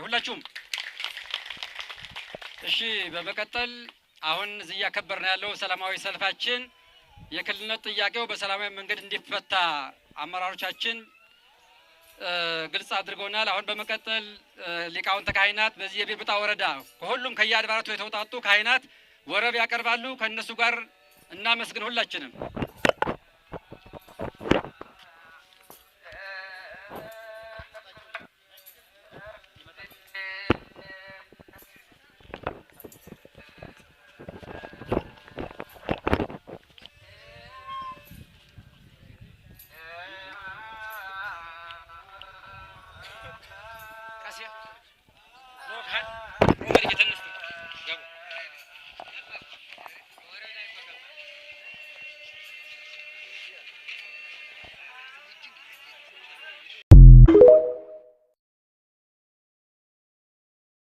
ሁላችሁም። እሺ፣ በመቀጠል አሁን እዚህ እያከበርን ያለው ሰላማዊ ሰልፋችን የክልልነት ጥያቄው በሰላማዊ መንገድ እንዲፈታ አመራሮቻችን ግልጽ አድርገውናል። አሁን በመቀጠል ሊቃውንተ ካህናት በዚህ የቢርብጣ ወረዳ ከሁሉም ከየአድባራቱ የተውጣጡ ካህናት ወረብ ያቀርባሉ። ከእነሱ ጋር እናመስግን ሁላችንም።